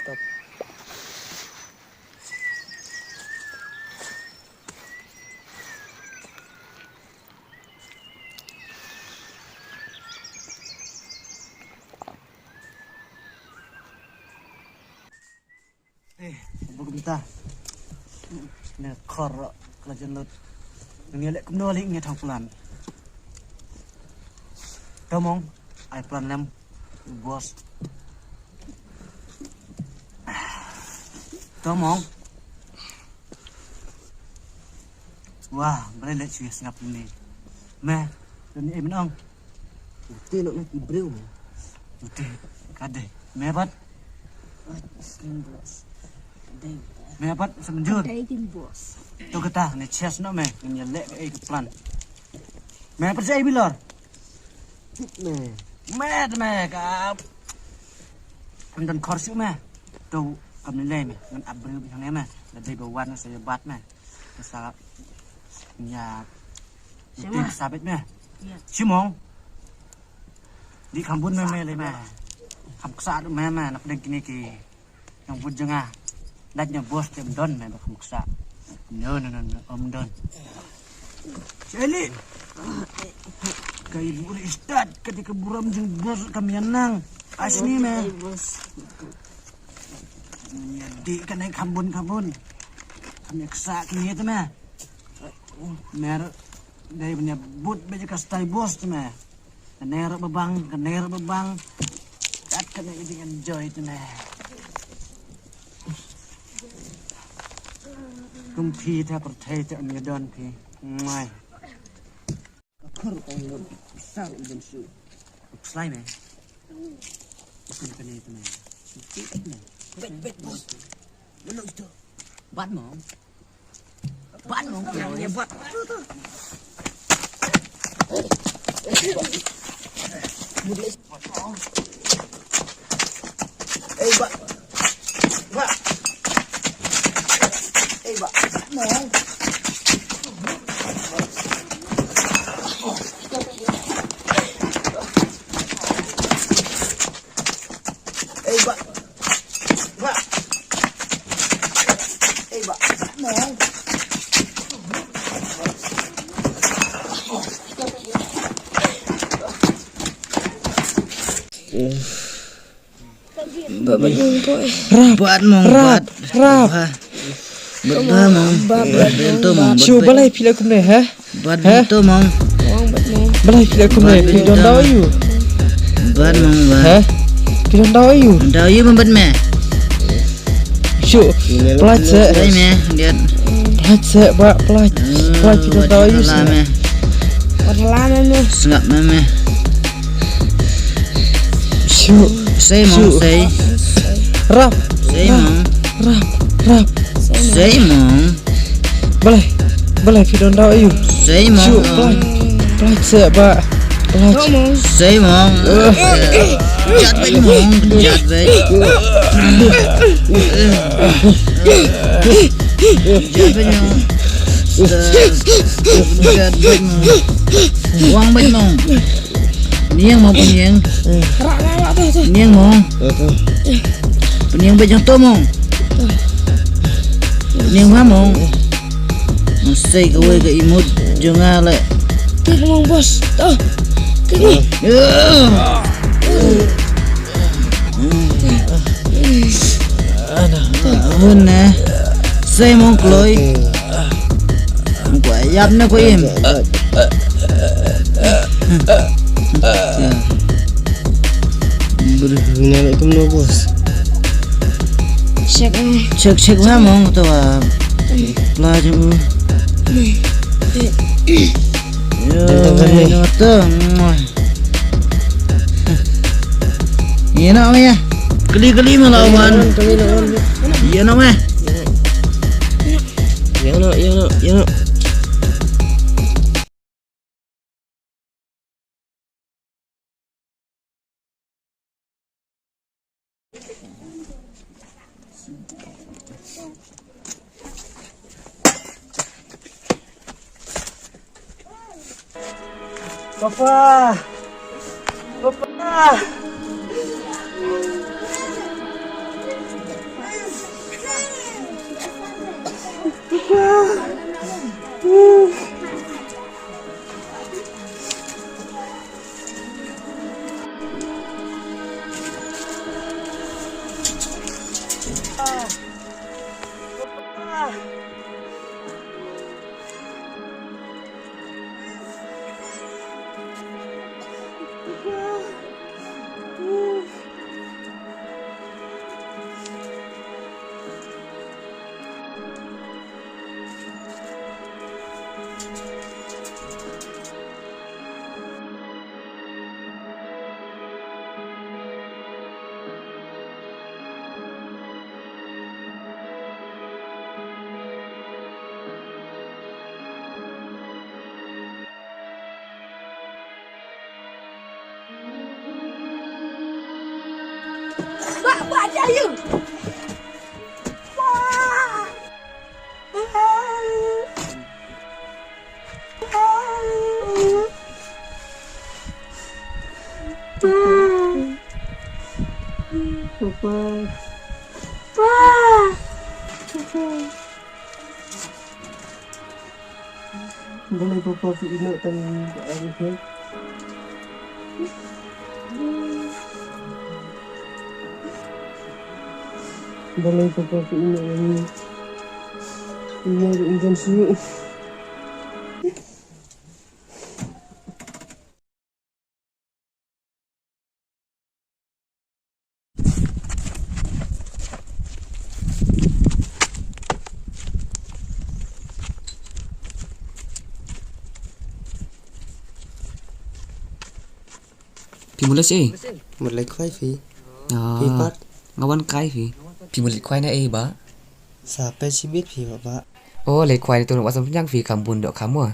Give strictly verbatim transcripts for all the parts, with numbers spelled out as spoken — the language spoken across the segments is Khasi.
Eh, buk mynta. Ne khor ka la jan lut. Ngi leh kumno leh ngi thang plan. To mong, ai plan lem, boss. To mong. Wah, balei leh shu ïa sngap ni. Me, don ei mynong. Uti nok na ki briew. Uti, ka dei. Me pat. Skin boss. Dei. Me pat, sa mynjur. Dei kin boss. To kata, ne chest no me, ngin ïa leh ka ei ka plan. Me pat sa ei bilor. Me. Me, me, ka. Am don khor shu me. To, kam ni lei me, ngan ap briew bi hang me. La dei ba wan sa ïa bat me. Ka sa ïa. Shimong. Shimong. Di kham bun me me le me. Kham ksa du me me nak deng kini ki. Yang bun jong nga. Dak nya bos te don me ba kham ksa. No no no no om don. Seli. Kai buri stad ka di ka buram jong bos kam yanang. Asni me. Nya di ka ne kham bun kham bun. Kham ïa ksa kini te me. Mer dei ban ïa but ba ïa ka stai bos te me. Ka ner ba bang, ka ner ba bang. Kat ka ne ka ding enjoy te me. Kum phi te pyrthei te ym ïa don phi. Mai. Ka khur ong lut sar u jam shu. Slai me. Kum ka ne te me. Bet bet bos. Lalu itu. Bat mo. Bat mo. Ya bat. Eh, bat. Bat. Eh, bat. Bat mo. Eh, bat. Bat. Eh, bat. Bat mo. Ba ba. Rap. Bat mong, rap, bat. Rap. Bat ba mong. Bat ba to mong. Shu bat ba. Balei phi la kumne ha? Bat ba to mong. Balei phi la kumne? Phi don daw ïa u. Bat mong ba. Ha? Phi don daw ïa u. Daw ïa u bat me. Shu. Plat se. Dai me. Dia. Plat se ba plat. Plat phi don daw ïa u. Bat la me. Bat la me me. Sngap me me. Shu. Sei mong sei. Rap. Sei mong. Rap. Rap. Sei mong. Balai. Balai phi don daw ïa u. Sei mong. Shu. Balai. Balai se ba. Balai. Sei mong. Jat bej mong. Jat bej. Jat bej mong. Jat bej mong. Wang bej mong. Niang mo pynïeng. Niang mo. Pynïeng bad jong to mo. Niang ba mo. Sei kawei ka imut jong nga le. Kik mo bos. To. Kik mo. Hun ne. Sei mo kloi. Ko ïap ne ko im. Bruna le kumno bos. Check eh. Check check wa mong to wa. Pla jong u. Yo, no to. Ïa no me ya. Kali kali ma la wan. Ïa no me. Ïa no ïa no ïa no. Papa! Papa! Ba, ba, dia you. Ba. Papa. Papa. Balei papa phi ïeh noh tang ba ang phi? Balei papa phi ïeh noh tang ba ang phi? Ïeh noh tang ba ang phi. Phi mut leit shaei? Mut leit khwai phi. Ah, phi pat? Nga wan kai phi. Phi mut leit khwai na ei ba? Sa peit shibit phi ba ba. Oh, leit khwai tu wat sam pynjang phi kham bun doh kham mo.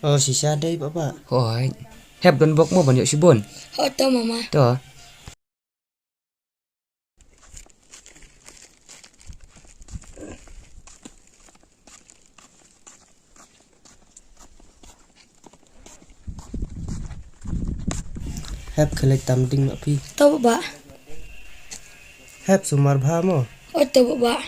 Oh, shisha dei ba ba. Hooid. Hep don bok mo ban ïoh shibun. Ho to mama. To. Hep khlei tam ding ma phi. To ba. Hep sumar bha mo. Oh to ba.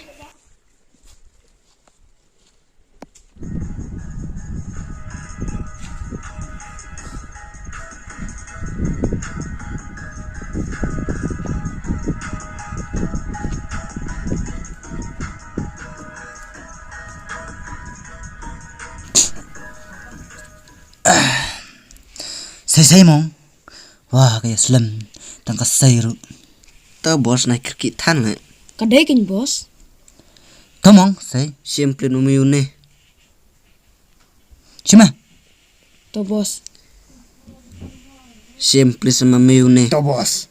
Sei sei mong. Wah, ka ïa slem tang ka sei ruh. Ta boss, nai kyrkieh than leh. Ka dei kein boss. Ta mong sei. Shim plit ma mayonnaise. Shim ma. Ta boss. Shim plit ma mayonnaise. Ta boss.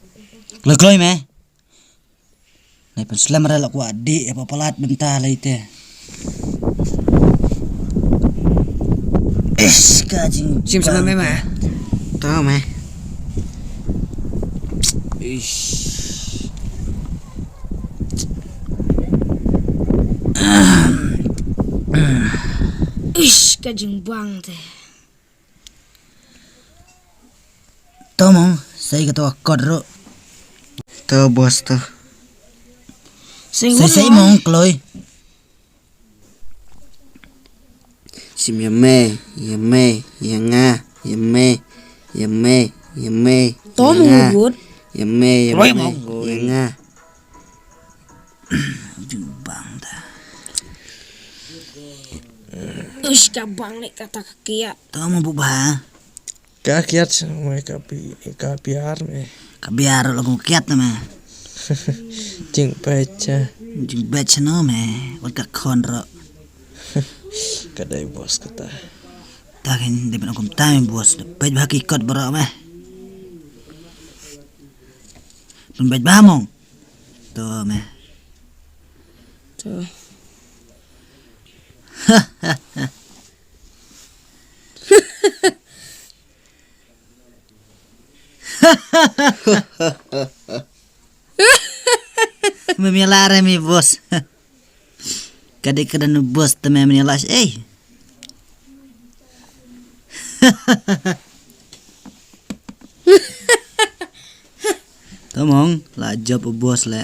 Kloi kloi me. Nai pynslem re la kwah dih ïa palat mynta lei te. Ish, ka jing. Shim sa me ma. To me. Ish. Ish, ka jingbang te. To mong, sei kato ka kot ruh. To boss to. Sei sei mong kloi. Shim ïa me, ïa me, ïa nga, ïa me, ïa me, ïa me. To mong bud. Ïa me, ïa me, ïa nga. Ju bang ta. Ush, ka bang ne kata ka kiat. To mong bud ba. Ka kiat me ka pi, ka piar me. Ka piar lo ko kiat me. Jing pecha. Jing pecha no me. Wat ka khon ro. Ka dei boss kata. Ta kin dei ben kum ta me boss. Pech ba ki kot bro me. Pun pech ba mong. To me. To. Me me la re mi boss. Ka dei ka dan boss te me me la ei. Tamong la job boss le.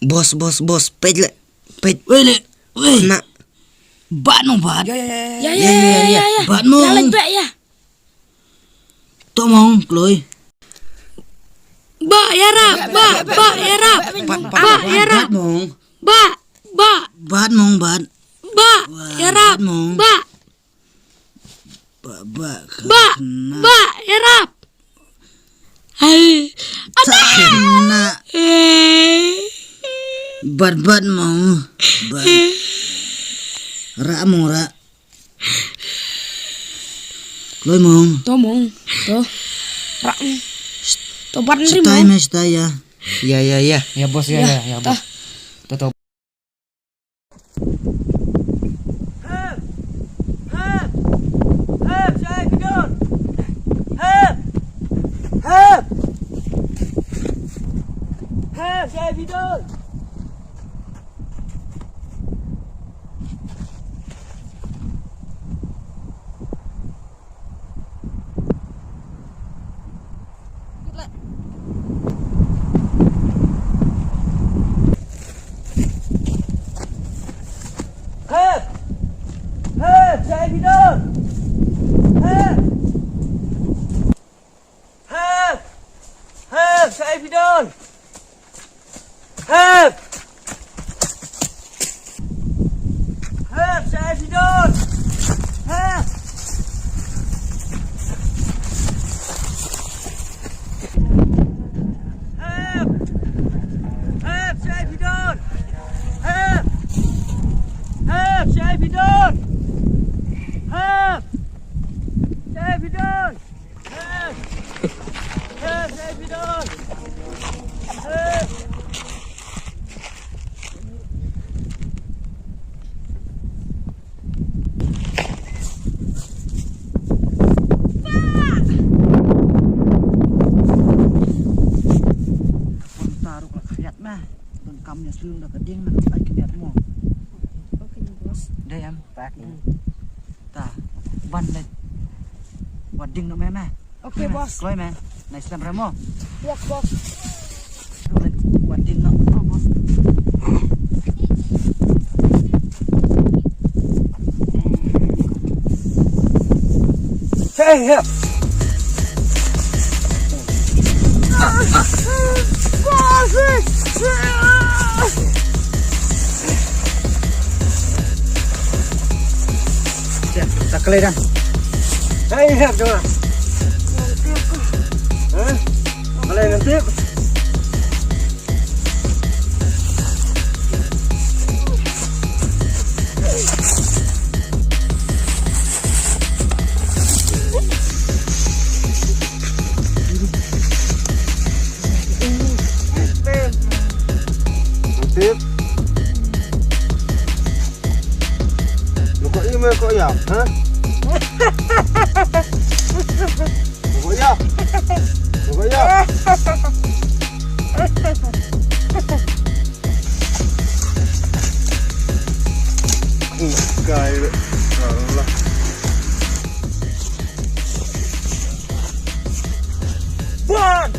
Boss, boss, boss, peit le. Peit. Wei le. Wei. Na. Bat mong bat. Ya, ya, ya, ya. Ya, ya, ya, ya, ya. Bat mong. Lang leit bat ya. To mong, Kloi. Ba, ïarap, ba, ba, ïarap. Bat, bat, ba, bat, ïarap. Bat mong. Ba, ba. Bat mong, bat. Ba, ïarap. Bat mong. Ba. Ba, ba, ba, ïarap. Hai. Kena. Bat, bat mong. Bat. Ra mong, ra. Kloi mong. To mong. To. Ra. To bat ri mong. Stai me stai ya. Ya, ya, ya. Ya, boss, ya, ya, ya, boss. To, to. Hep! Hep! Hep! Shai Bidon! Hep! Hep! Hep! Shai Bidon! Hep! Hep! Shai Bidon! Hep! Hep! Hep! Shai Bidon! Hep! Hep! Shai Bidon! Hep! Hep! Hep! Shai Bidon! Hep! Hep! Shai Bidon! Hep! Shai Bidon! Hep! Hep! Shai Bidon! Hep! Pun taruk la khriat mah. Don kam ïa slun da ka ding na ka ai khriat mo. Okay, boss. Dei em, pak. Ta, ban leit. Wat ding noh me me. Okay, boss. Kloi me. Nai slem re mo. Yes, boss. Wat ding noh, boss. Hey, hey. Takle dah. Hey, hep jong nga. Hah? Balei ngan tip? Tip. Lo ko ime ko ya, ha? Lo ko ya. Lo ko ya. Kai le. Alah. Ban!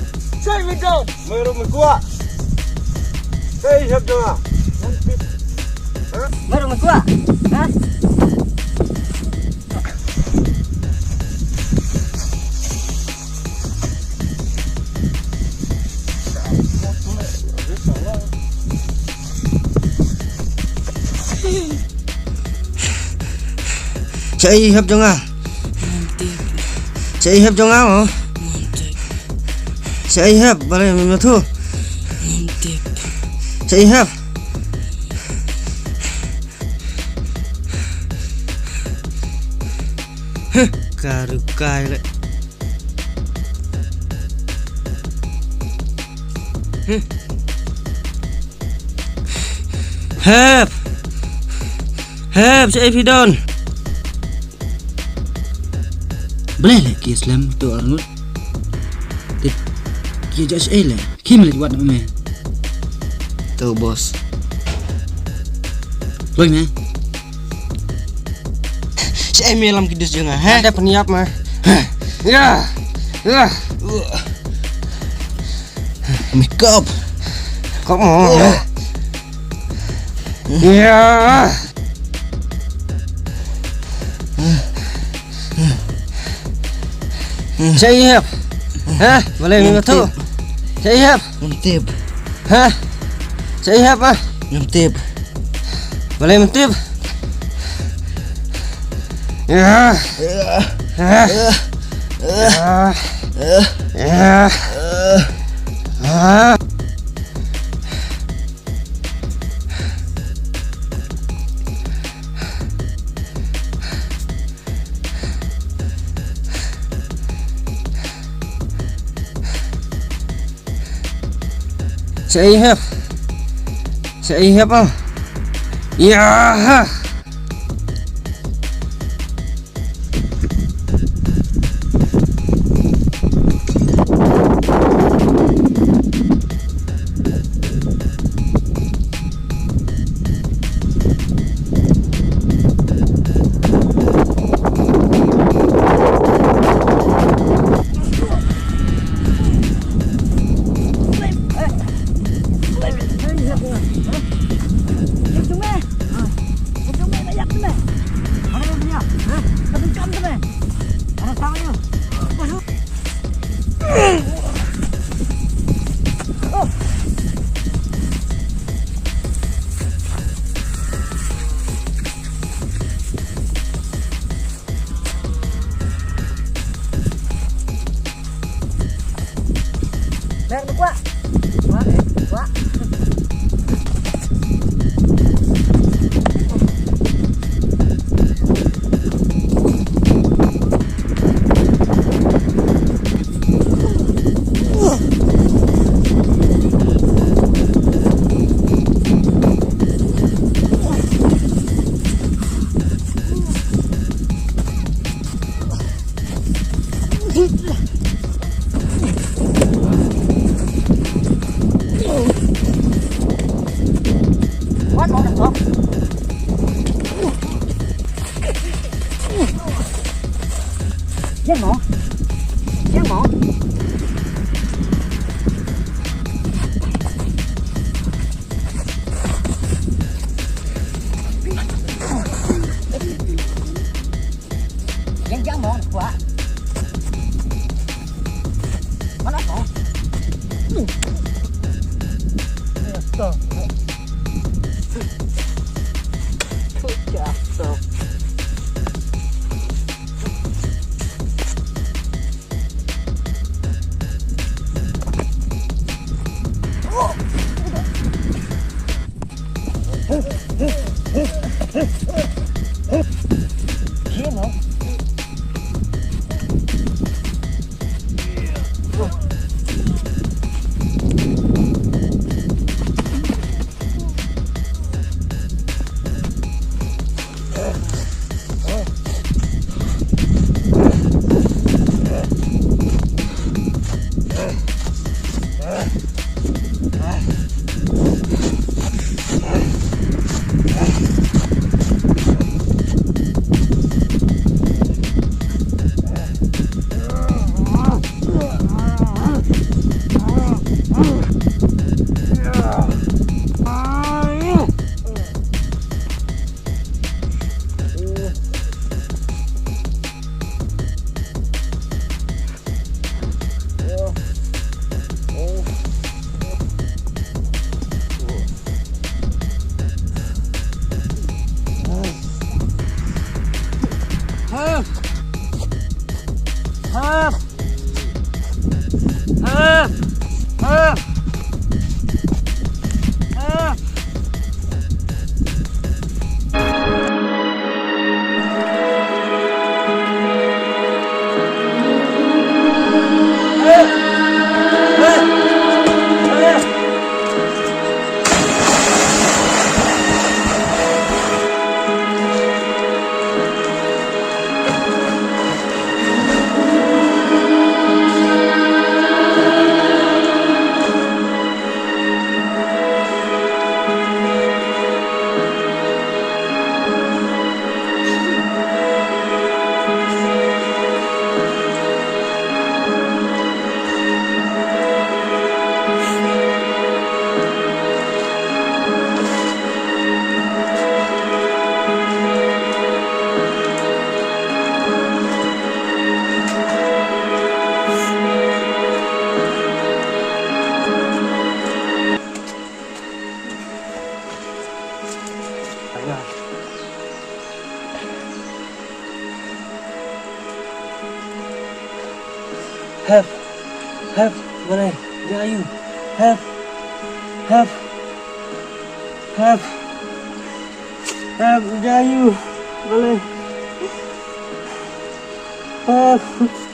Shai Bidon! Mero me kwah. Shai hep jong nga. Mero me kwah. Ha? Shai hep jong nga. Shai hep jong nga mo. Shai hep, balei me thu. Shai hep. Heh, ka rukai le. Heh. Hep. Hep, shai phi don. Balei le ki slem to arngut. Te ki ja shai le. Kim leit wad me. To boss. Loi me. Shai me lam ki dus jong nga, ha? Ada pynïap ma. Ya. Ya. Me kop. Kop mo. Ya. Ïa. Shaei hep? Ha? Balei ngam tip. Shaei hep? Ngam tip. Ha? Shaei hep ah? Ngam tip. Balei ngam tip. Ïa. Ïa. Ïa. Ïa. Ïa. Shaei hep? Shaei hep ah? Ïa. Help! Help! Balei? Jia aiu? Help! Help! Help! Help! Jia aiu? Balei? Help!